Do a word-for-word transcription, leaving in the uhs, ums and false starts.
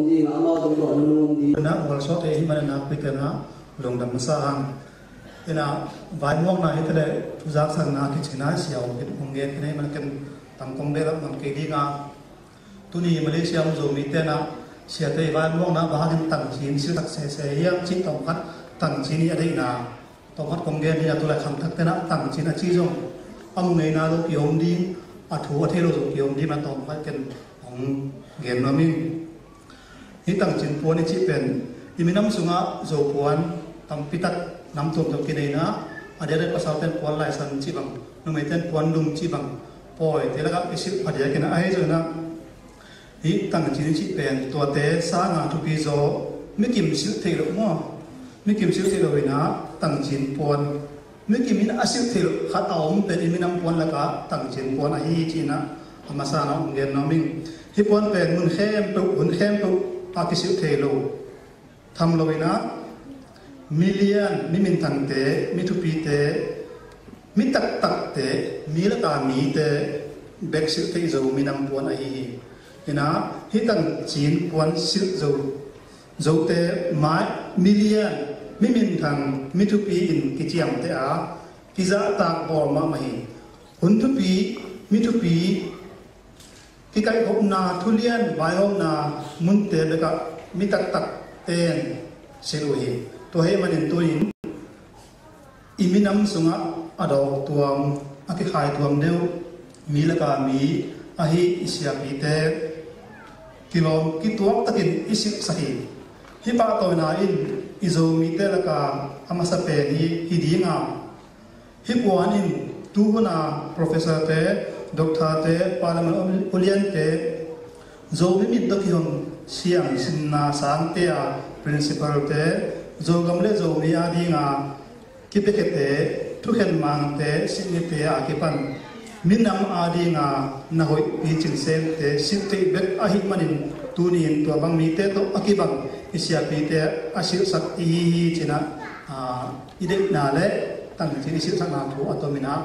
ding a, amau zong tawh nunung ding. Na mual sawt ei hi man a, nakpi tena lungdam masa hang. Ina, vaimuangna hi tele, thuzaksakna kicina sia hong gen, hong gen kei man ken tam kong behlap man kei ding a. Tuni Malaysia hong Zomi tena siate vaimuangna bang hangin tangcin silhsak sese hiam cih tawm khat, tangcin hi a deihna tawm khat kong gen ding a, tulai khangthak tena tangcin a ci zong a mu ngeina lo ki-om ding, a thu a thei lo zong ki-om ding a, tawm khat ken hong gen nuam ing. Hih tangcin puan i cih pen i minam sungah Zo puan tampi tak nam tuamtuam kineina, a diakdiak pasal ten puan laisan cih bang, numei ten puan lung cih bang, pawite lakah kisilh a diakin a, ahi zongin ah hih tangcin i cih pen tuate sanga thupi zaw, mikim silh theih loh maw? Mikim silh theih loh in ah tangcin puan, mikim in a silh theih loh khat a om pen i minam puan lakah tangcin puan ahi hi ci-in ah a masa-in ah hong gen nuam ing. Hih puan pen mun khempeuh, hun khempeuh a kisilh thei lo, tham lo in ah mi lian, mi minthangte, mi thupite, mi taktakte, mi laka mite bek silh theih zo minam puan ahi hi. Ina, hih tangcin puan silh zo, zote mai, mi lian, mi minthang, mi thupi in kiciamteh a, kizahtak bawl mahmah hi. Hun thupi, mi thupi, kikaihkhopna, thulian, vaihawmna munte bekah mi taktak ten silh uh hi. Tua ahih manin tunin i minam sungah a dawk tuam, a kikhai tuam deuh mi laka mi ahi i siapite kilawm kituak takin i silhsak hi. Hih pahtawina in i Zomite laka a masa pen hi, hi ding a, hih puan in tuhuna professor-te, doctor-te, parliament uliante, Zomi mit tawh kihong siamsinna sangte a principal-te, Zogam le Zomi a dinga kipiakhiate, thukhen mangte, sinnite a kipan minam a dinga na hoih picing semte silh theih bek ahih manin tuni-in tua bang mite tawh a kibang i siapite a silhsak i hi hi ci-in ah, ah, i deihna le tangcin i silhsakna thu a tomin ah